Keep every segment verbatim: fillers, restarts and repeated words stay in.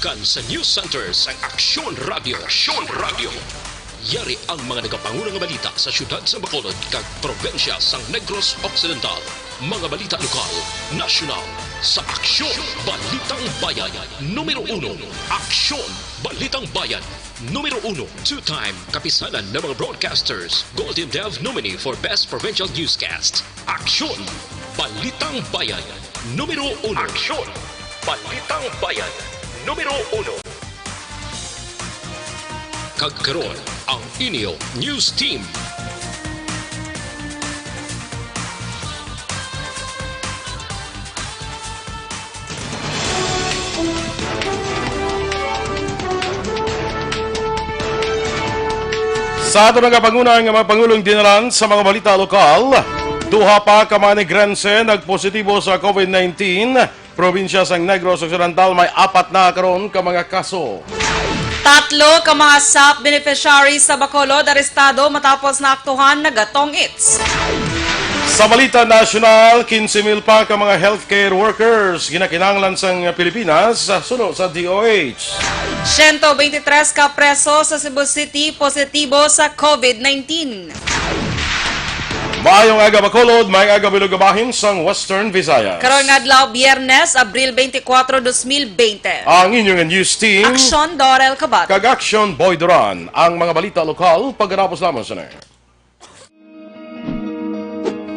Kan sa News Center sang Aksyon Radio. Aksyon Radio. Yari ang mga nagapanguna nga balita sa siyudad sa Bacolod kag probinsya sang Negros Occidental. Mga balita lokal, nasyonal, sa Aksyon Balitang Bayan. Numero uno, Aksyon Balitang Bayan. Numero uno, two-time kapisanan ng mga broadcasters, Golden Dove nominee for Best Provincial Newscast. Aksyon! Balitang Bayan, numero uno. Aksyon! Balitang Bayan, numero uno. Kag karon, ang inyo news team. Sa aton nga panguna nga mga pangulong dinalan sa mga balita lokal, duha pa ka mga Negrense nagpositibo sa COVID nineteen. Probinsya sang Negros Occidental may apat na karon ka mga kaso. Tatlo ka mga SAP beneficiaries sa Bacolod arestado matapos naaktuhan nagatong-its. Sa balita nasyonal, quince mil pa ka mga healthcare workers ginakinahanglan sang Pilipinas, suno sa D O H. Siyento beintitres ka preso sa Cebu City positibo sa COVID nineteen. Maayong aga, Bacolod. Maayong aga, bilog nga bahin sang Western Visayas. Karon nga adlaw, Biyernes, Abril twenty-four, twenty twenty. Ang inyo nga news team. Aksyon, Dorel Cabat. Kag Aksyon, Boy Duran. Ang mga balita lokal, pagkatapos lamang sini.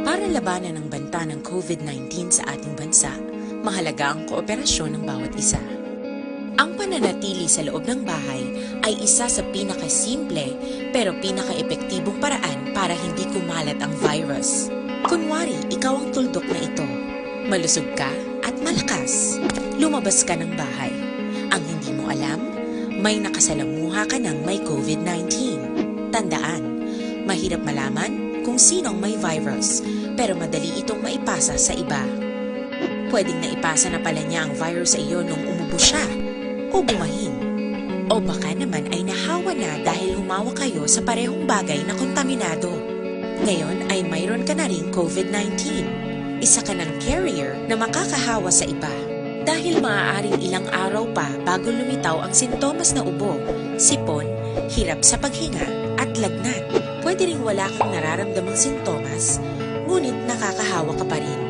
Para labanan ang banta ng COVID nineteen sa ating bansa, mahalaga ang kooperasyon ng bawat isa. Ang pananatili sa loob ng bahay ay isa sa pinakasimple pero pinakaepektibong paraan para hindi kumalat ang virus. Kunwari, ikaw ang tuldok na ito. Malusog ka at malakas. Lumabas ka ng bahay. Ang hindi mo alam, may nakasalamuha ka ng may COVID nineteen. Tandaan, mahirap malaman kung sino ang may virus, pero madali itong maipasa sa iba. Pwedeng naipasa na pala niya ang virus sa iyo nung umubo siya o bumahin. O baka naman ay nahawa na dahil humawak kayo sa parehong bagay na kontaminado. Ngayon ay mayroon ka na ring COVID nineteen. Isa ka ng carrier na makakahawa sa iba. Dahil maaaring ilang araw pa bago lumitaw ang sintomas na ubo, sipon, hirap sa paghinga, at lagnat. Pwede ring wala kang nararamdamang sintomas, ngunit nakakahawa ka pa rin.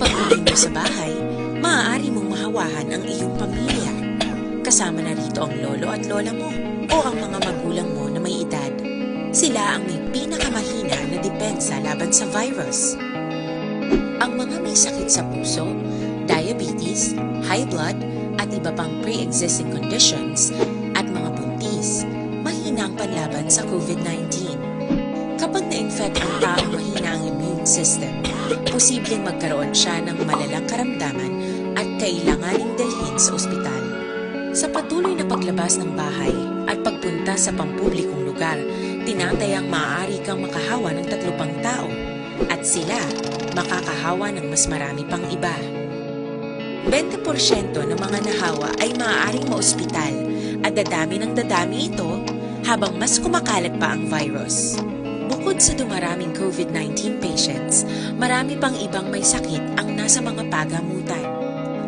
Pag-uwi mo sa bahay, maaari mong mahawahan ang iyong pamilya. Kasama na rito ang lolo at lola mo o ang mga magulang mo na may edad. Sila ang may pinakamahina na depensa laban sa virus. Ang mga may sakit sa puso, diabetes, high blood, at iba pang pre-existing conditions, at mga buntis, mahina ang panlaban sa COVID nineteen. Kapag na-infect ang taong mahina ang immune system, posibleng magkaroon siya ng malalang karamdaman at kailanganing dalhin sa ospital. Sa patuloy na paglabas ng bahay at pagpunta sa pampublikong lugar, tinatayang maaari kang makahawa ng tatlo pang tao, at sila makakahawa ng mas marami pang iba. Bente porsyento ng mga nahawa ay maaaring maospital, at dadami ng dadami ito habang mas kumakalat pa ang virus. Bukod sa dumaraming COVID nineteen patients, marami pang ibang may sakit ang nasa mga pagamutan.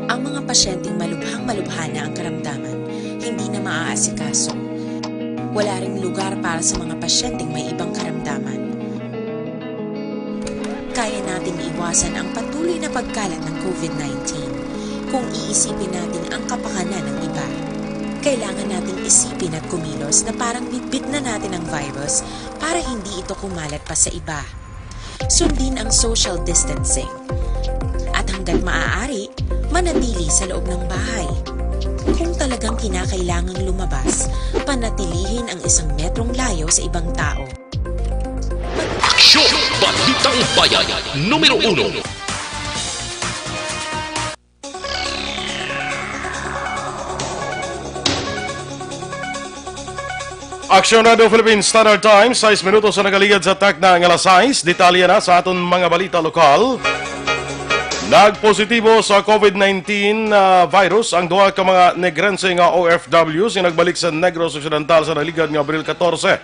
Ang mga pasyenteng malubhang-malubha na ang karamdaman, hindi na maaasikaso. Wala ring lugar para sa mga pasyenteng may ibang karamdaman. Kaya nating iwasan ang patuloy na pagkalat ng COVID nineteen kung iisipin natin ang kapakanan ng iba. Kailangan nating isipin at kumilos na parang bitbit na natin ang virus para hindi ito kumalat pa sa iba. Sundin ang social distancing. At hanggat maaari, manatili sa loob ng bahay. Kung talagang kinakailangang lumabas, panatilihin ang isang metrong layo sa ibang tao. Aksyon! Balitang Bayan, numero uno. Aksyon Radio Philippines Standard Time, sais minutos ang nagaligad sa takna nga alas sais. Detalye na sa aton mga balita lokal. Nagpositibo sa COVID nineteen, ah, virus ang duha ka mga Negrense nga O F Ws nga nagbalik sa Negros Occidental sa naligad nga Abril katorse.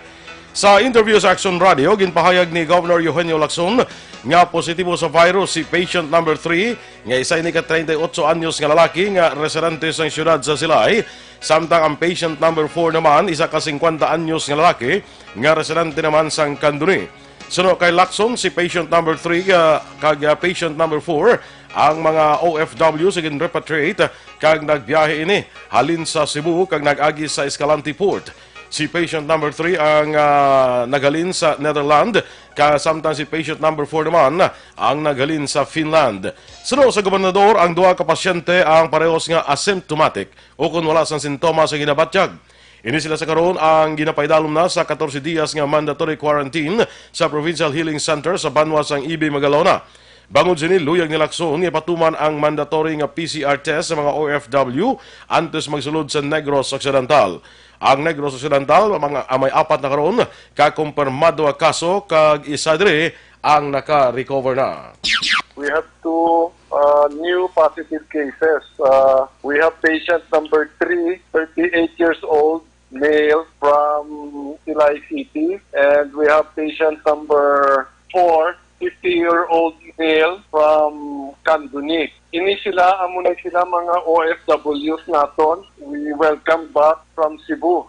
Sa interview sa Action Radio, ginpahayag ni Governor Eugenio Lacson nga positibo sa virus si patient number three, nga isa ini ka treinta y ocho anyos nga lalaki nga residente sang siyudad sa Silay, samtang ang patient number four naman isa ka singkwenta anyos nga lalaki nga residente naman sang Candoni. Suno kay Lacson, si patient number three, ah, kag, ah, patient number four ang mga O F W sa gin-repatriate kag nagbiyahe ini halin sa Cebu kag nag-agi sa Escalante Port. Si patient number three ang, ah, naghalin sa Netherlands, ka samtang si patient number four naman ang naghalin sa Finland. Suno sa gobernador, ang duha ka pasyente ang parehos nga asymptomatic o kon wala sang sintomas ang ginabatyag. Ini sila sa karon ang ginapaidalom na sa katorse diyas nga mandatory quarantine sa Provincial Healing Center sa banwa sang E B Magalona. Bangod sini, luyag ni Lacson nga ipatuman ang mandatory nga P C R test sa mga O F W antes magsulod sa Negros Occidental. Ang Negros Occidental, mga, ang may apat na karon ka kumpirmado nga kaso, kag isa diri ang naka-recover na. We have two uh, new positive cases. Uh, we have patient number three, thirty-eight years old, male from Silay City, and we have patient number four, fifty-year-old male from Candoni. Ini sila, amo na sila mga O F Ws naton. We welcome back from Cebu.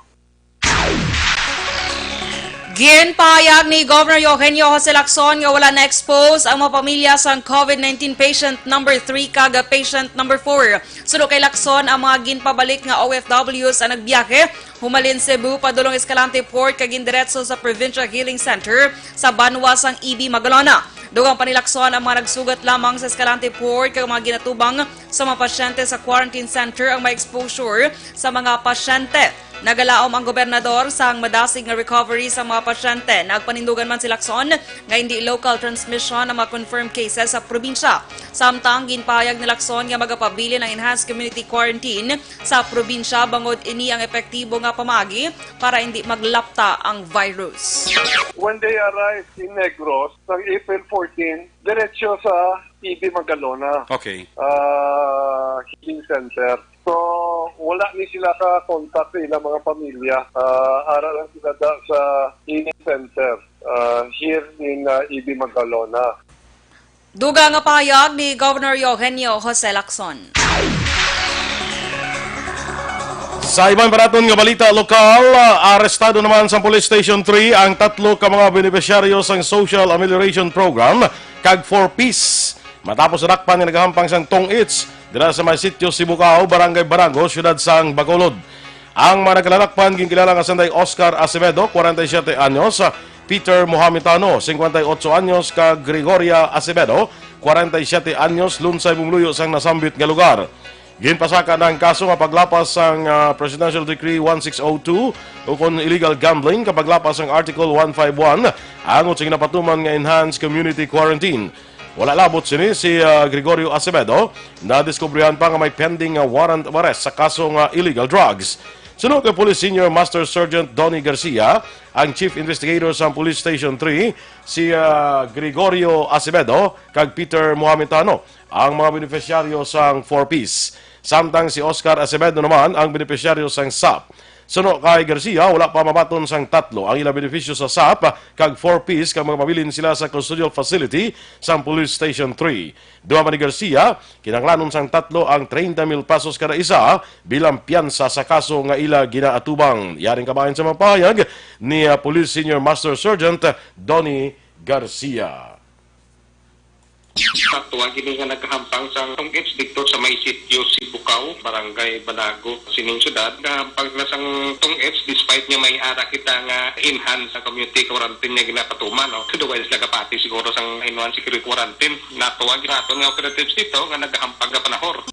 Ginpahayag ni Governor Eugenio Jose Lacson nga wala na-expose ang mga pamilya sang COVID nineteen patient number three kag patient number four. Suno kay Lacson, ang mga ginpabalik nga O F Ws ang nagbiyahe humalin Cebu padulong Escalante Port kag gindiretso sa Provincial Healing Center sa banwa sang E B Magalona. Dugang pa ni Lacson, ang mga nagsugat lamang sa Escalante Port kag mga ginatubang sa mga pasyente sa quarantine center ang may exposure sa mga pasyente. Nagalaom ang gobernador sang madasig nga recovery sa mga pasyente. Nagpanindugan man si Lacson nga hindi local transmission ang mga confirmed cases sa probinsya. Samtang ginpahayag ni Lacson nga magapabilin ang enhanced community quarantine sa probinssa bangod ini ang epektibo nga pamaagi para hindi maglapta ang virus. When they arrived in Negros, sang April fourteen, diretsyo sa E B Magalona. Okay. Ah, healing center. So, wala ni sila ka contact sa ilang mga pamilya. Ah, ara lang sila da sa healing center ah, here in ah, E B Magalona. Dugang nga pahayag ni Governor Eugenio Jose Lacson. Sa iban pa naton nga balita lokal, arestado naman sa Police Station three ang tatlo ka mga benepisyaryo sang Social Amelioration Program kag four Ps matapos nadakpan nga nagahampang sang tong-its dira sa may sitio Sibukao, Barangay Banago, siyudad sang Bacolod. Ang mga nagkalalakpan ginkilala nga sanday Oscar Acevedo, kwarenta y siyete anyos, Peter Mohamitano, singkwenta y otso anyos, kag Gregoria Acevedo, kwarenta y siyete anyos, lunsay bumluyo sang nasambit nga lugar. Ginpasaka na ang kaso nga paglapas sang ah, Presidential Decree one six oh two ukon illegal gambling kag paglapas sang Article one five one angot sa ginapatuman nga enhanced community quarantine. Wala labot sini si ah, Gregorio Acevedo, nadiskubrihan pa nga may pending nga warrant of arrest sa kaso nga illegal drugs. Suno kay Police Senior Master Sergeant Donny Garcia, ang Chief Investigator sa Police Station three, si ah, Gregorio Acevedo kag Peter Mohamitano ang mga benepisyaryo sang four Ps. Samtang si Oscar Acevedo naman ang benepisyaryo sang sap. Suno kay Garcia, wala pa mabaton sang tatlo ang ila benepisyo sa sap kag four Ps kag magapabilin sila sa custodial facility sang Police Station three. Duha man ni Garcia, kinahanglanon sang tatlo ang treinta mil pesos kada isa bilang piyansa sa kaso nga ila ginaatubang. Yaring kabahin sa mga pahayag ni ah, Police Senior Master Sergeant Donny Garcia. Sa tuwa gini nga naghampang sang tong-its didto sa may sitio Sibukao, Barangay Banago, sining syudad. Naghampang sila sang tong-its despite nga may ara kita nga enhanced community quarantine nga ginapatuman, no? Duwa sila kapati siguro sang enhanced security quarantine. Natuwa gid aton nga operatives didto nga naghampang nga panahor.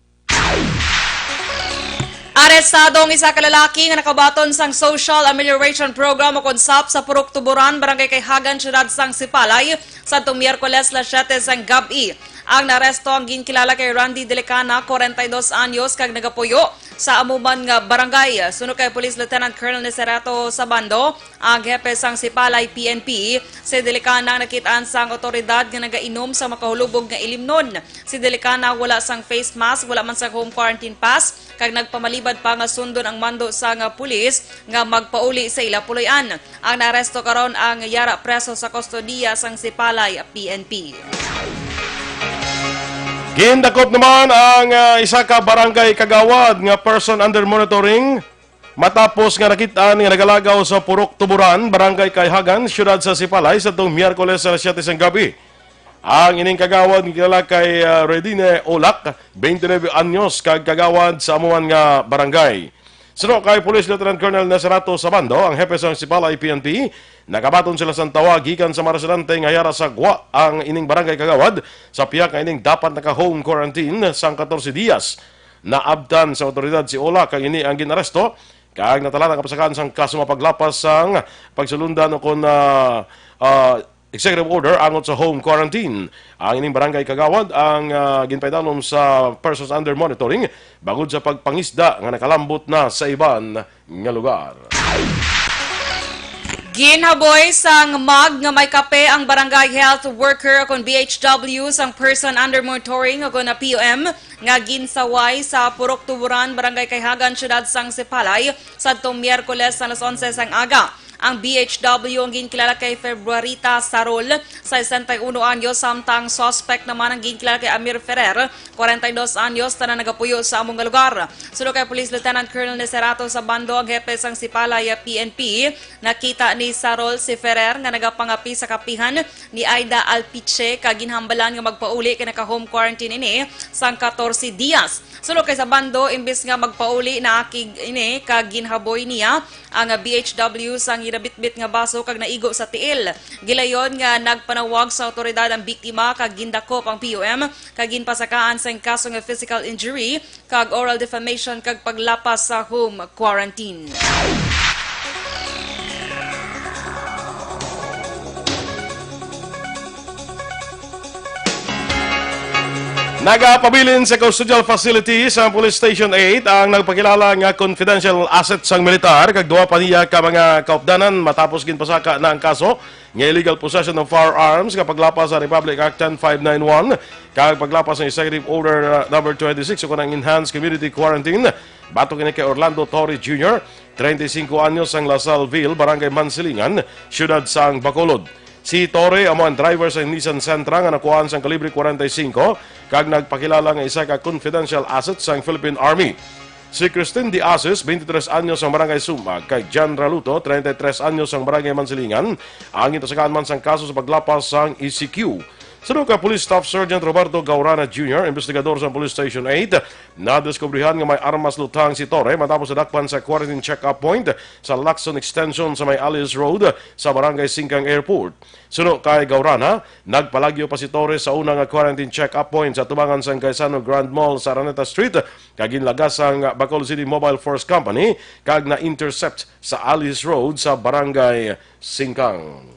Arestado ang isa ka lalaki nga nakabaton sang Social Amelioration Program o kon sap sa Purok Tuburan, Barangay Kayhagan, Siyudad sang Sipalay, sadtong Miyerkules, las siyete sang gab-i. Ang naaresto ang ginkilala kay Randy Delicana, kwarenta y dos anyos, kag nagapuyo sa amo man nga barangay. Suno kay Police Lieutenant Colonel Niserato Sabando, ang hepe sang Sipalay P N P, si Delicana ang nakit-an sang awtoridad nga nagainom sa makahulubog nga ilimnon. Si Delicana wala sang face mask, wala man sang home quarantine pass, kag nagpamalibad pa nga sundon ang mando sang pulis nga magpauli sa ila puloy-an. Ang naaresto karon ang yara preso sa kustodiya sang Sipalay P N P. Gindakop naman ang, ah, isa ka barangay kagawad nga person under monitoring matapos nga nakit-an nga nagalagaw sa Purok Tuburan, Barangay Kayhagan, siyudad sa Sipalay, sa tong Miyerkules alas siyete sang gabi. Ang ining kagawad nga kilala kay, ah, Redine Olak, twenty-nine anyos, kag kagawad sa amuan nga barangay. Suno kay Police Lieutenant Colonel Naserato Sabando, ang hepe sang Sipalay P N P, nakabaton sila sang tawag gikan sa mga residente nga yara sa gwa ang ining barangay kagawad sa pihak nga ining dapat naka-home quarantine sang katorse diyas. Naabtan sa awtoridad si Ola kag ini ang ginaresto kag natala ang kapasakaan sang kaso mapaglapas sang pagsulundan o kon, ah, ah, executive order angot sa home quarantine. Ang ining barangay kagawad ang, ah, ginpaidalom sa persons under monitoring bangod sa pagpangisda nga nakalambot na sa iban nga lugar. Ginhaboy sang mag nga may kape ang barangay health worker o kon B H W sang person under monitoring o kon P U M nga ginsaway sa Purok Tuburan, Barangay Kayhagan, Siyudad sang Sipalay, sadtong Miyerkules alas onse sang aga. Ang B H W ang ginkilala kay Februarita Sarol, sesenta y uno anyos, samtang suspect naman ang ginkilala kay Amir Ferrer, kwarenta y dos anyos, tanan nagapuyo sa amo nga lugar. Suno kay Police Lieutenant Colonel Niserato Sabando, ang hepe sang Sipalay P N P, nakita ni Sarol si Ferrer nga nagapangapi sa kapihan ni Aida Alpiche kag ginhambalan nga magpauli kay naka-home quarantine ini sang katorse diyas. Suno kay Sabando, imbis nga magpauli, naakig ini kag ginhaboy niya ang B H W sang ginabitbit nga baso kag naigo sa tiil. Gilayon nga nagpanawag sa awtoridad ang biktima kag gindakop ang P U M kag ginpasakaan sang kaso nga physical injury kag oral defamation kag paglapas sa home quarantine. Nagapabilin sa custodial facility sa Police Station eight ang nagpakilala nga confidential asset sang militar kag duha pa niya ka mga kaupdanan matapos ginpasaka na ang kaso nga illegal possession of firearms nga paglapas sa Republic Act ten five nine one kag paglapas sa Executive Order, uh, number twenty-six o kanang Enhanced Community Quarantine. Batok ini kay Orlando Torre Junior, treinta y cinco anyos, sang La Salle Ville, Barangay Mansilingan, siyudad sang Bacolod. Si Torre amo ang driver sa Nissan Sentra nga nakuhaan sang kalibre kwarenta y singko kag nagpakilala nga isa ka confidential asset sang Philippine Army. Si Christine De Asis, twenty-tres anyos, sang Barangay Sumag, kag John Raluto, treinta y tres anyos, sang Barangay Mansilingan, ang gintasakaan man sang kaso sa paglapas sang E C Q. Suno kay Police Staff Sergeant Roberto Gaurana Junior, investigador sa Police Station eight, nadiskubrihan nga may armas luthang si Torre matapos nadakpan sa quarantine check-up point sa Lacson Extension sa may Alice Road sa Barangay Singkang Airport. Suno kay Gaurana, nagpalagyo pa si Torre sa una nga quarantine check-up point sa tubangan sang Gaisano Grand Mall sa Araneta Street, kag ginlagas sang Bacolod City Mobile Force Company kag na-intercept sa Alice Road sa Barangay Singkang.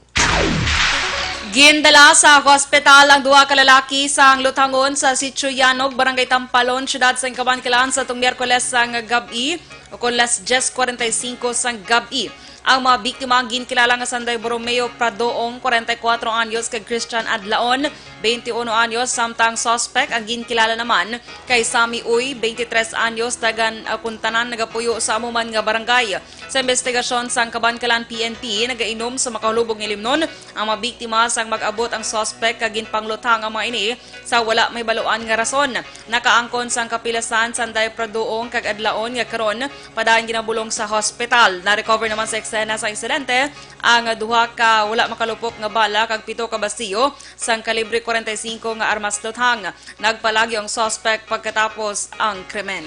Gindala sa hospital ang duha ka lalaki sang luthangon sa Sitio Yanog, Barangay Tampalon, Siyudad sang Kabankalan, sa tong Miyerkules sang gab-i, o kon las diez cuarenta y cinco sang gab-i. Ang mga biktima ang ginkilala nga sanday Borromeo Pradoong, kwarenta y kuwatro anyos, kag Christian Adlaon, twenty-uno anyos, samtang suspect ang ginkilala naman kay Sammy Uy, twenty-tres anyos, tagan, ah, Kuntanan, nagapuyo sa amo man nga barangay. Sa investigasyon sang Kabankalan P N P, nagainom sa makahulubog nga ilimnon ang mga biktima sang mag-abot ang suspect kag ginpangluthang ang mga ini sa wala mahibaluan nga rason. Nakaangkon sang kapilasan sanday Pradoong kag Adlaon nga karon padayon ginabulong sa hospital. Na-recover naman sa eksena sa insidente ang duha ka wala makalupok nga bala kag pito ka basiyo sang kalibre kwarenta y singko nga armas luthang. Nagpalagyo ang suspect pagkatapos ang krimen.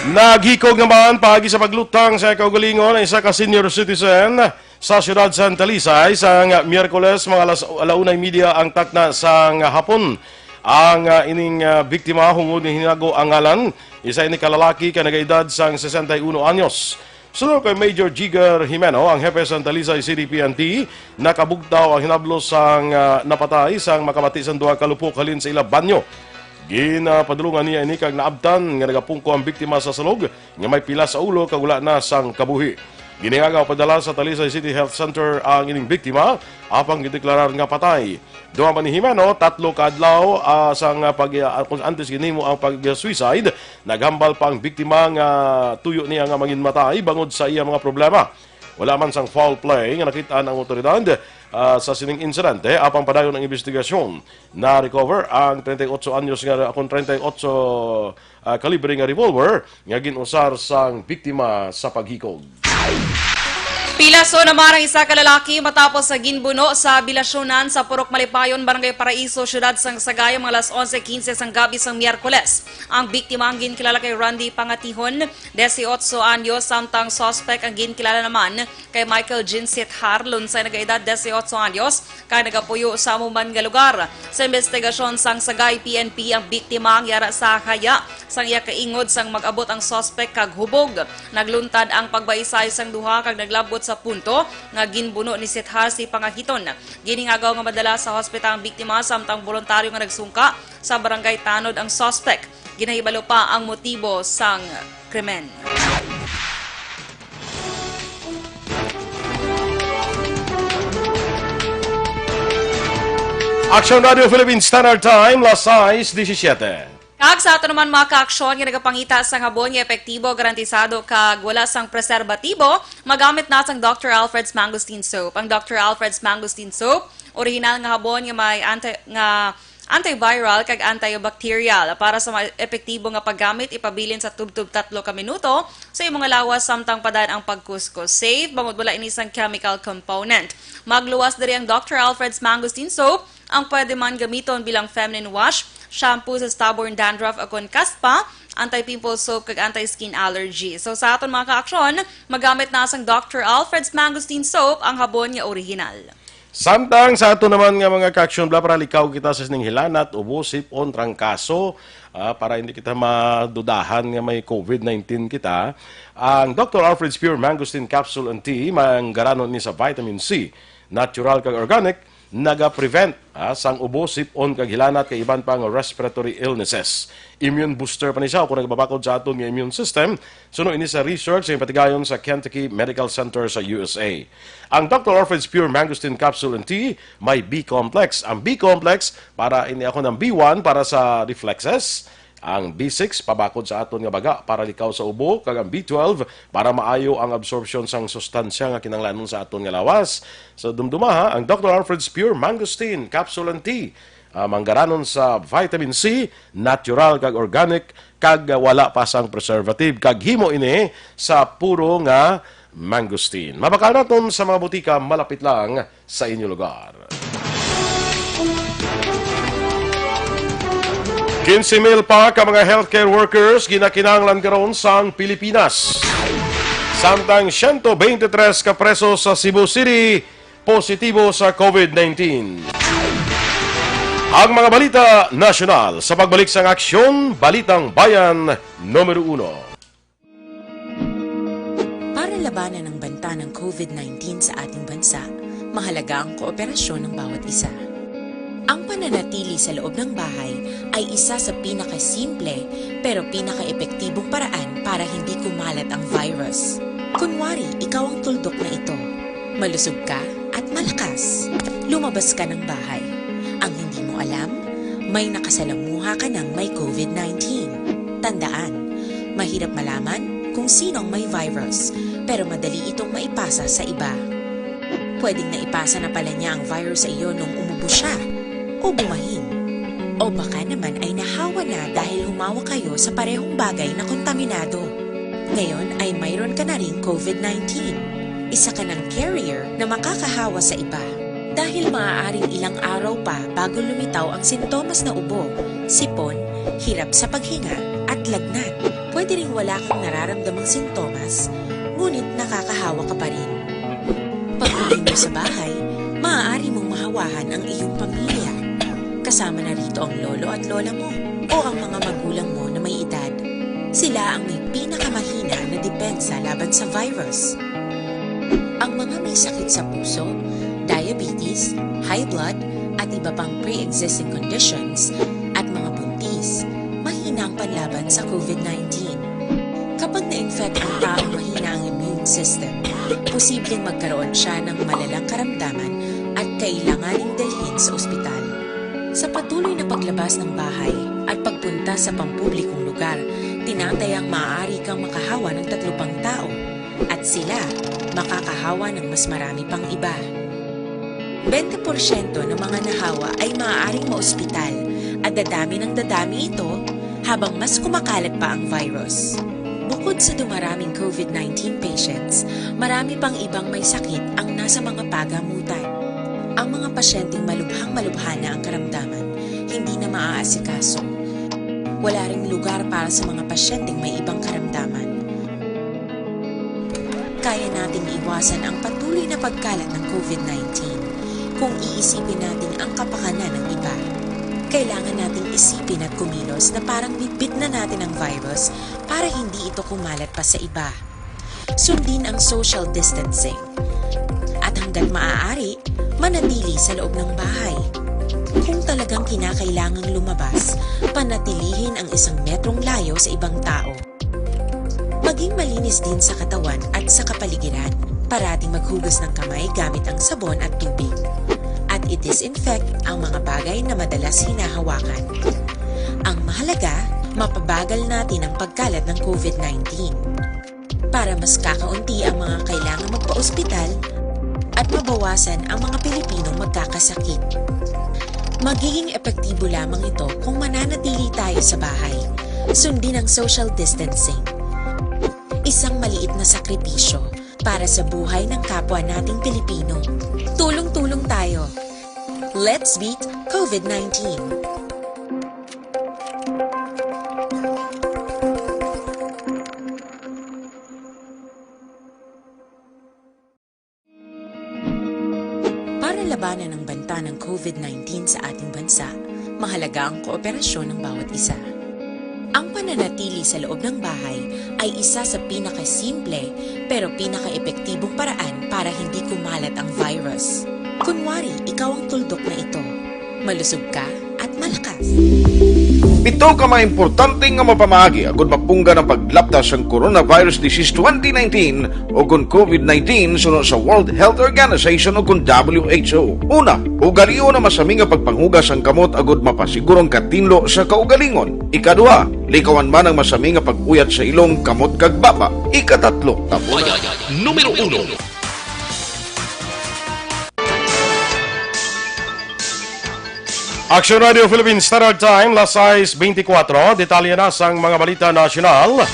Naghikog naman paagi sa pagluthang sa kaugalingon ang isa ka senior citizen sa siyudad sa Talisay sang Miyerkules, mga alas, ala una y media ang takna sang hapon. Ang, ah, ining, ah, biktima, hungod nga hinago ang ngalan, isa ini ka lalaki ka nagaedad sang sesenta y uno anyos. Suno kay Major Jigger Jimeno, ang hepe sang Talisay City P N P, nakabugtaw ang hinablo sang, ah, napatay sang makabati sang duha ka lupok halin sa ila banyo. Ginapadulungan niya ini kag naabtan nga nagapungko ang biktima sa salog nga may pila sa ulo kag wala na sang kabuhi. Ginhingagaw padala sa Talisay City Health Center ang ining biktima, apang gideklarar nga patay. Duha man ni Jimeno, tatlo ka adlaw, ah, sang pag, ah, kung antes ginhimo ang pag-suicide, naghambal pa ang biktima nga tuyo niya nga manginmatay bangod sa iya mga problema. Wala man sang foul play nga nakit-an ang awtoridad, ah, sa sining insidente, apang padayon ang investigasyon. Na-recover ang treinta y ocho anyos nga, akon treinta y ocho, ah, kalibre nga revolver nga gin-usar sang biktima sa paghikog. Pilaso naman ang isa ka lalaki matapos sa ginbuno sa Bilasyonan sa Purok Malipayon, Barangay Paraiso, Siyudad sang Sagay, mga alas onse quince sang gabi sang Miyerkules. Ang biktima ang ginkilala kay Randy Pangatihon, dieciocho anyos, samtang suspect ang ginkilala naman kay Michael Jean Sithar, lunsay nagaedad dieciocho anyos, kag nagapuyo sa amo man nga lugar. Sa investigasyon sang Sagay P N P, ang biktima ang yara sa haya sang iya kaingod sang mag-abot ang suspect kag hubog. Nagluntad ang pagbaysay sang duha kag naglabot sa punto nga ginbuno ni Sithar si Pangahiton. Ginhingagaw nga madala sa hospital ang biktima, samtang boluntaryo nga nagsungka sa barangay tanod ang suspect. Ginahibalo pa ang motibo sang krimen. Action Radio Philippine Standard Time, las sais disisiete. Kag sa ato naman mga ka-aksyon nga nagapangita sang habon nga epektibo, garantisado, kag wala sang preserbatibo, magamit na sang Doctor Alfred's Mangosteen Soap. Ang Doctor Alfred's Mangosteen Soap, orihinal nga habon nga may anti-, nga antiviral kag antibacterial. Para sa ma-, epektibo nga paggamit, ipabilin sa tubtob tatlo ka minuto sa imong lawas samtang padaan ang pagkuskos. Safe, bangod wala ini sang chemical component. Magluwas diri ang Doctor Alfred's Mangosteen Soap. Ang pwede man gamiton bilang feminine wash, shampoo sa stubborn dandruff, akon kaspa, anti-pimple soap, kag anti-skin allergy. So, sa aton mga ka-aksyon, magamit na sang Doctor Alfred's Mangosteen Soap, ang habon nga orihinal. Samtang sa ato naman nga mga ka-aksyon, bla, para likaw kita sa sining hilanat, ubo, sipon, trangkaso, ah, para hindi kita madudahan nga may covid nineteen kita, ang Doctor Alfred's Pure Mangosteen Capsule and Tea, manggaranon ni sa vitamin C, natural kag organic, naga-prevent, ah, sang ubo, sipon kag hilanat kag iban pang respiratory illnesses. Immune booster pa ni siya kung nagababakod sa aton nga immune system, suno ini sa research nga patigayon sa Kentucky Medical Center sa U S A. Ang Doctor Alfred's Pure Mangosteen Capsule and Tea may B complex. Ang B complex para ini ako ng B one para sa reflexes, ang B six pabakod sa aton nga baga para likaw sa ubo, kag ang B twelve para maayo ang absorption sang sustansya nga kinahanglanon sa aton nga lawas. So, dumdumaha ang Doctor Alfred's Pure Mangosteen Capsule and Tea, ah, manggaranon sa vitamin C, natural kag organic, kag wala pa sang preservative, kag himo ini sa puro nga mangosteen. Mabakal naton sa mga butika malapit lang sa inyo lugar. Quince mil pa ka mga healthcare workers ginakinahanglan karon sang Pilipinas. Samtang siyento beintitres ka preso sa Cebu City positibo sa covid nineteen. Ang mga balita nasyonal sa pagbalik sang Aksyon, Balitang Bayan, numero uno. Para labanan ang banta ng covid nineteen sa ating bansa, mahalaga ang kooperasyon ng bawat isa. Ang pananatili sa loob ng bahay ay isa sa pinakasimple pero pinakaepektibong paraan para hindi kumalat ang virus. Kunwari, ikaw ang tuldok na ito. Malusog ka at malakas. Lumabas ka ng bahay. Ang hindi mo alam, may nakasalamuha ka ng may covid nineteen. Tandaan, mahirap malaman kung sino ang may virus, pero madali itong maipasa sa iba. Pwedeng naipasa na pala niya ang virus sa iyo nung umubo siya o bumahin. O baka naman ay nahawa na dahil humawak kayo sa parehong bagay na kontaminado. Ngayon ay mayroon ka na ring covid nineteen. Isa ka ng carrier na makakahawa sa iba. Dahil maaaring ilang araw pa bago lumitaw ang sintomas na ubo, sipon, hirap sa paghinga, at lagnat. Pwede ring wala kang nararamdamang sintomas, ngunit nakakahawa ka pa rin. Pag-uwi mo sa bahay, maaari mong mahawahan ang iyong pamilya. Kasama na rito ang lolo at lola mo o ang mga magulang mo na may edad. Sila ang may pinakamahina na depensa sa laban sa virus. Ang mga may sakit sa puso, diabetes, high blood, at iba pang pre-existing conditions, at mga buntis, mahina ang panlaban sa COVID nineteen. Kapag na-infect ang taong mahina ang immune system, posibleng magkaroon siya ng malalang karamdaman at kailanganing dalhin sa ospital. Sa patuloy na paglabas ng bahay at pagpunta sa pampublikong lugar, tinatayang maaari kang makahawa ng tatlo pang tao, at sila makakahawa ng mas marami pang iba. Bente porsyento ng mga nahawa ay maaaring maospital at dadami ng dadami ito habang mas kumakalat pa ang virus. Bukod sa dumaraming COVID nineteen patients, marami pang ibang may sakit ang nasa mga pagamutan. Ang mga pasyenteng malubhang-malubha na ang karamdaman, hindi na maaasikaso. Wala ring lugar para sa mga pasyenteng may ibang karamdaman. Kaya nating iwasan ang patuloy na pagkalat ng COVID nineteen kung iisipin natin ang kapakanan ng iba. Kailangan nating isipin at kumilos na parang bitbit na natin ang virus para hindi ito kumalat pa sa iba. Sundin ang social distancing. At hanggat maaari, manatili sa loob ng bahay. Kung talagang kinakailangang lumabas, panatilihin ang isang metrong layo sa ibang tao. Maging malinis din sa katawan at sa kapaligiran. Parating maghugas ng kamay gamit ang sabon at tubig. At i-disinfect ang mga bagay na madalas hinahawakan. Ang mahalaga, mapabagal natin ang pagkalat ng COVID nineteen. Para mas kakaunti ang mga kailangang magpa-ospital at mabawasan ang mga Pilipinong magkakasakit. Magiging epektibo lamang ito kung mananatili tayo sa bahay. Sundin ang social distancing. Isang maliit na sakripisyo para sa buhay ng kapwa nating Pilipino. Tulong-tulong tayo. Let's beat COVID nineteen. Para labanan ang banta ng COVID nineteen sa ating bansa, mahalaga ang kooperasyon ng bawat isa. Ang pananatili sa loob ng bahay ay isa sa pinakasimple pero pinakaepektibong paraan para hindi kumalat ang virus. Kunwari, ikaw ang tuldok na ito. Malusog ka at malakas. Pito ka mga importante nga mapamaagi agud mapunggan ang paglapta sang coronavirus disease twenty nineteen o kon COVID nineteen suno sa World Health Organization o kon W H O. Una, ugalion ang masami nga pagpanghugas sang kamot agud mapasiguro ang katinlo sa kaugalingon. Ikaduha, likawan man ang masami nga pag-uyat sa ilong, kamot kag baba. Ikatatlo, tapunan. Numero uno. Action Radio Philippine Standard Time, las sais beintikwatro. Detalye na sang mga balita nasyonal.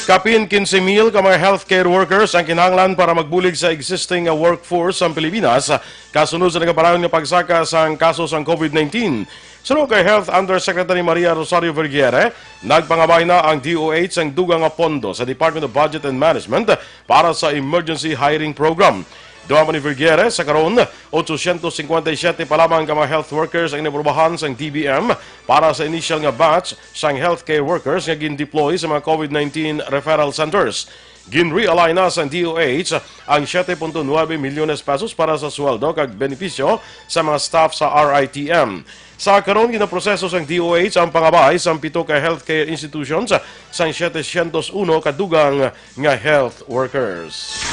Kapin quince mil ka mga healthcare workers ang kinahanglan para magbulig sa existing nga workforce sang Pilipinas kasunod sa nagapadayon nga pagsaka sang kaso sang COVID nineteen. Suno kay Health Undersecretary Maria Rosario Vergeire, nagpangabay na ang D O H sang dugang nga pondo sa Department of Budget and Management para sa Emergency Hiring Program. Dugang pa ni Vergeire, sa karon, otso syentos singkwenta y siyete pa lamang ka mga health workers ang inaprubahan sang D B M para sa initial nga batch sang healthcare workers nga gin-deploy sa mga COVID nineteen referral centers. Gin-realign na sang D O H ang siete punto nuebe milyones pesos para sa sweldo kag benepisyo sa mga staff sa R I T M. Sa karon, ginaproseso sang D O H ang pangabay sang pito ka healthcare institutions sang siete syentos uno ka dugang nga health workers.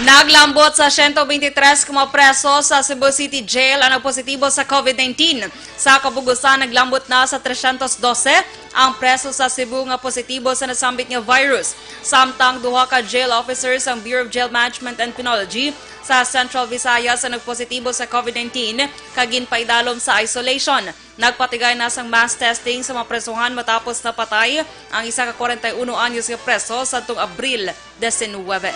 Naglambot sa siyento beintitres ka mga preso sa Cebu City Jail ang nagpositibo sa COVID nineteen. Sa kabug-usan, naglambot na sa tresyentos dose ang preso sa Cebu nga positibo sa nasambit nga virus. Samtang duha ka jail officers ang Bureau of Jail Management and Penology sa Central Visayas ang nagpositibo sa COVID nineteen kag ginpaidalom sa isolation. Nagpatigay na sang mass testing sa mga presohan matapos napatay ang isa ka kwarenta y uno anyos nga preso sadtong Abril diecinuebe.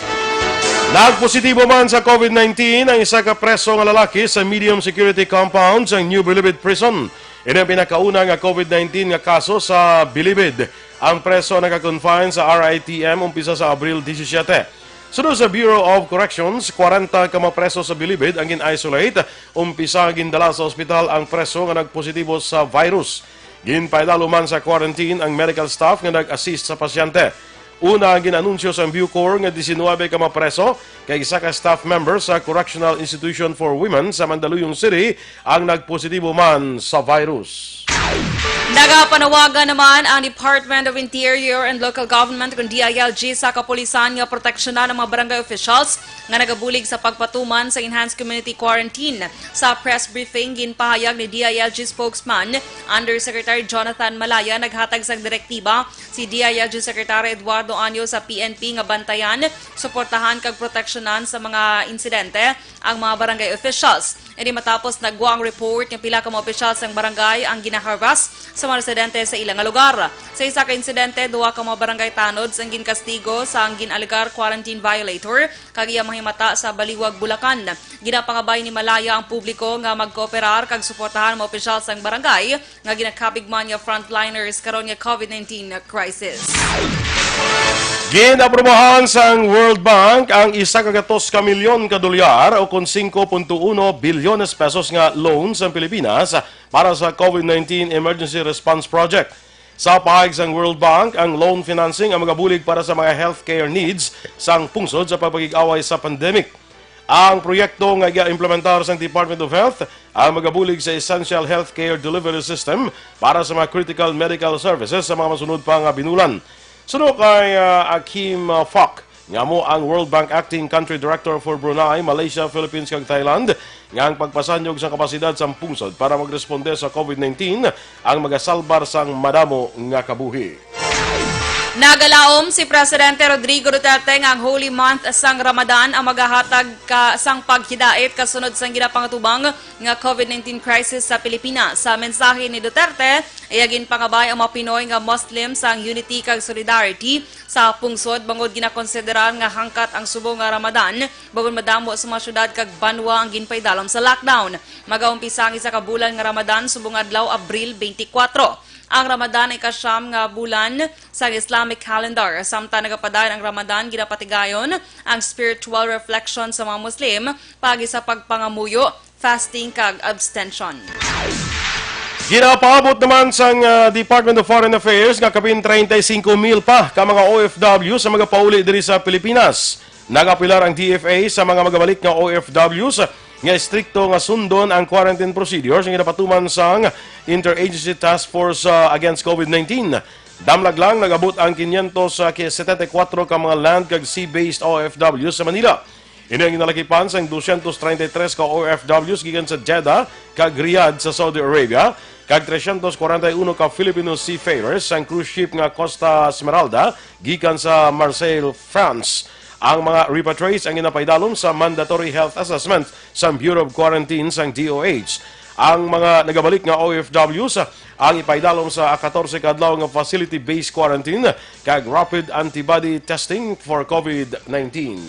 Nagpositibo man sa COVID nineteen ang isa ka preso nga lalaki sa medium security compound sa New Bilibid Prison. Ini ang pinakauna nga COVID nineteen nga kaso sa Bilibid. Ang preso naka-confine sa R I T M umpisa sa Abril disisiete. Suno sa Bureau of Corrections, kwarenta ka mga preso sa Bilibid ang gin-isolate. Umpisa nga gindala sa ospital ang preso nga nagpositibo sa virus. Ginpaidalom man sa quarantine ang medical staff nga nag-assist sa pasyente. Una, ang gin-anunsyo sang Bucor nga diecinuebe ka mga preso kag isa ka staff member sa Correctional Institution for Women sa Mandaluyong City ang nagpositibo man sa virus. Nagapanawagan naman ang Department of Interior and Local Government, kung D I L G, sa kapulisan nga proteksyonan ang mga barangay officials nga nagabulig sa pagpatuman sa enhanced community quarantine. Sa press briefing, ginpahayag ni D I L G spokesman Undersecretary Jonathan Malaya, naghatag sang direktiba si D I L G Secretary Eduardo Anyo sa P N P nga bantayan, suportahan kag proteksyonan sa mga insidente ang mga barangay officials. Ini matapos nagwa ang report nga pila ka mga opisyal sang barangay ang ginaharas sa mga residente sa ila nga lugar. Sa isa ka insidente, duha ka mga barangay tanods ang ginkastigo sang gin-alegar quarantine violator kag iya mahimata sa Baliwag, Bulacan. Ginapangabay ni Malaya ang publiko nga magkooperar kag suportahan ang mga opisyal sang barangay nga ginakabig man nga frontliners karon nga COVID nineteen crisis. Ginaprobahan sang World Bank ang isa ka gatos ka milyon ka dolyar, o kon singko punto uno bilyones pesos, nga loan sang Pilipinas para sa COVID nineteen Emergency Response Project. Sa pahayag sang World Bank, ang loan financing ang magabulig para sa mga healthcare needs sang pungsod sa pagpakig-away sa pandemic. Ang proyekto nga ginaimplementar sang Department of Health ang magabulig sa essential healthcare delivery system para sa mga critical medical services sa mga masunod pa nga binulan. Suno kay, ah, Akim, ah, Fok, nga amo ang World Bank Acting Country Director for Brunei, Malaysia, Philippines, kag Thailand, nga ang pagpasanyog sa kapasidad sang pungsod para magresponde sa COVID nineteen ang magasalbar sang madamo nga kabuhi. Nagalaom si Presidente Rodrigo Duterte nga ang Holy Month sang Ramadan ang magahatag ka sang paghidait kasunod sang ginapangatubang nga COVID nineteen crisis sa Pilipinas. Sa mensahe ni Duterte, iya ginpangabay ang mga Pinoy nga Muslim sang unity kag solidarity sa pungsod, bangod ginakonsiderar nga hangkat ang subong nga Ramadan, bangod madamo sa mga syudad kag banwa ang ginpaidalom sa lockdown. Magaumpisa ang isa ka bulan nga Ramadan subong adlaw, Abril twenty-four. Ang Ramadan ay ikasyam nga bulan sa Islamic calendar. Samtang nagapadayon ang Ramadan, ginapatigayon ang spiritual reflection sa mga Muslim paagi sa pagpangamuyo, fasting, kag abstention. Ginapaabot naman sang, ah, Department of Foreign Affairs nga kapin treinta y cinco mil pa ka mga O F W sa magapauli diri sa Pilipinas. Nagapilar ang D F A sa mga magabalik nga O F Ws nga estrikto nga sundon ang quarantine procedures nga ginapatuman sang Interagency Task Force, ah, Against COVID nineteen. Damlag lang, nag-abot ang quinientos setenta y cuatro ka mga land kag sea-based O F Ws sa Manila. Ini ang ginalakipan sang dosyentos treinta y tres ka O F Ws gikan sa Jeddah kag Riyadh sa Saudi Arabia, kag tresyentos kwarenta y uno ka Filipino seafarers sang cruise ship nga Costa Smeralda gikan sa Marseille, France. Ang mga repatriates ang ginapaidalom sa mandatory health assessment sang Bureau of Quarantine sang D O H. Ang mga nagabalik nga O F Ws ang ipaidalom sa katorse ka adlaw nga facility-based quarantine kag rapid antibody testing for COVID nineteen.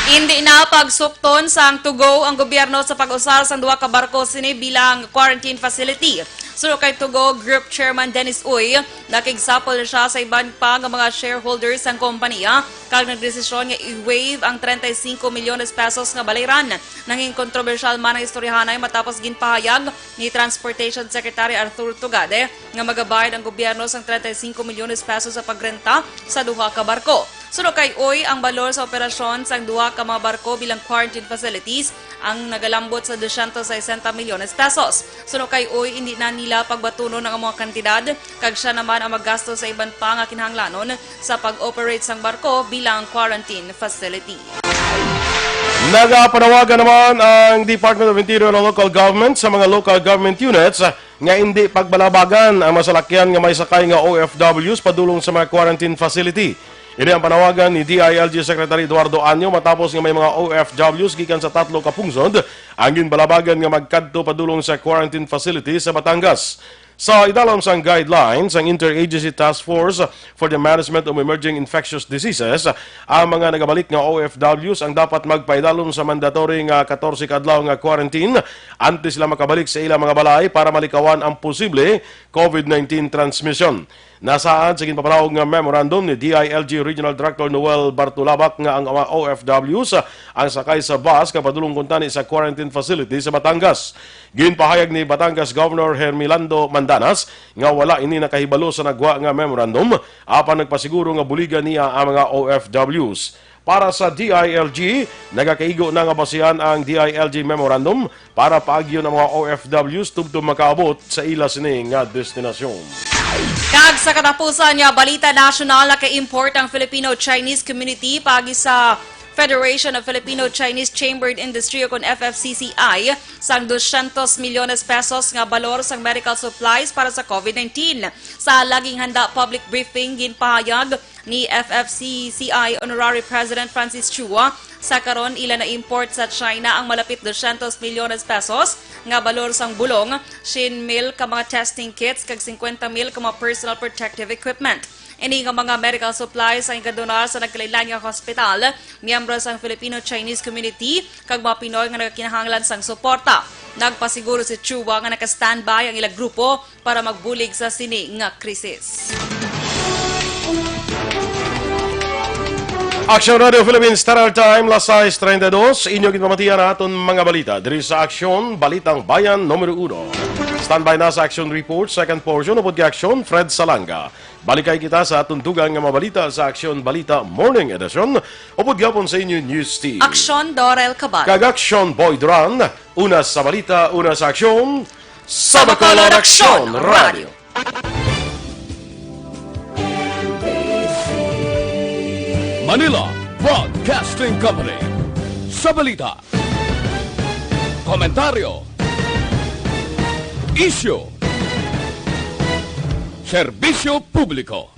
Indi na pagsukton sang Tugo ang gobyerno sa pag-usar sang duha ka barko sini bilang quarantine facility. Suno kay Tugo Group Chairman Dennis Uy, nakigsapol na sia sa iban pa nga mga shareholders sang kompanya kag nagdesisyon nga i-waive ang treinta y cinco milyones pesos nga balayran. Nangin kontrobersyal man ang istoryahanay matapos ginpahayag ni Transportation Secretary Arthur Tugade nga magabayad ang gobyerno sang treinta y cinco milyones pesos sa pagrenta sa duha ka barko. Suno kay Uy, ang balor sa operasyon sang duha ka mga barko bilang quarantine facilities ang nagalambot sa dosyentos sesenta milyones pesos. Suno kay Uy, indi na nila pagbatunon ang mga kantidad, kag sia naman ang maggasto sa iban pa nga kinahanglanon sa pag-operate sang barko bilang quarantine facility. Nagapanawagan naman ang Department of Interior and Local Government sa mga local government units nga indi pagbalabagan ang masalakyan nga may sakay nga O F Ws padulong sa mga quarantine facility. Ini ang panawagan ni D I L G Secretary Eduardo Anyo matapos nga may mga O F Ws gikan sa tatlo ka pungsod ang ginbalabagan nga magkadto padulong sa quarantine facility sa Batangas. Sa idalom sang guidelines sang Interagency Task Force for the Management of Emerging Infectious Diseases, ang mga nagabalik nga O F Ws ang dapat magpaidalom sa mandatory nga katorse ka adlaw nga quarantine antes sila makabalik sa ilang mga balay para malikawan ang posible COVID nineteen transmission. Nasaad sa ginpapanaog nga memorandum ni D I L G Regional Director Noel Bartolabak nga ang mga O F Ws ang sakay sa bus nga padulong kuntani sa quarantine facility sa Batangas. Ginpahayag ni Batangas Governor Hermilando Mandanas nga wala ini nakahibalo sa nagwa nga memorandum, apan nagpasiguro nga buligan niya ang mga O F Ws. Para sa D I L G, nagakaigo na nga basihan ang D I L G memorandum para paagyon ang mga O F Ws tubtob makaabot sa ila sini nga destinasyon. Kag sa katapusan nga balita nasyonal, naka-import ang Filipino-Chinese community paagi sa Federation of Filipino-Chinese Chambered Industry o kon F F C C I sang dosyentos milyones pesos nga balor sang medical supplies para sa COVID nineteen. Sa laging handa public briefing, ginpahayag ni F F C C I Honorary President Francis Chua, sa karon ila na-import sa China ang malapit dosyentos milyones pesos nga balor sang bulong, syen mil ka mga testing kits, kag singkwenta mil ka mga personal protective equipment. Ini nga mga medical supplies ang ikadonar sa nagkalainlain nga hospital, miyembro sang Filipino-Chinese community, kag mga Pinoy nga nagakinahanglan sang suporta. Nagpasiguro si Chua nga naka-standby ang ila grupo para magbulig sa sini nga krisis. Action Radio Philippines Standard Time, las sais treinta y dos. Inyo ginpamatian ang aton mga balita diri sa Action, Balitang Bayan numero uno. Standby na sa Action Report, second portion, upod kay Action, Fred Salanga. Balikay kita sa aton dugang nga mga balita sa Action Balita Morning Edition, upod gihapon sa inyo News Team. Action, Dorel Cabal. Kag Action, Boy Duran. Una sa balita, una sa aksyon, sa Bacolod Aksyon Radio. Manila Broadcasting Company. Sa balita, komentaryo, isyu, serbisyo publiko.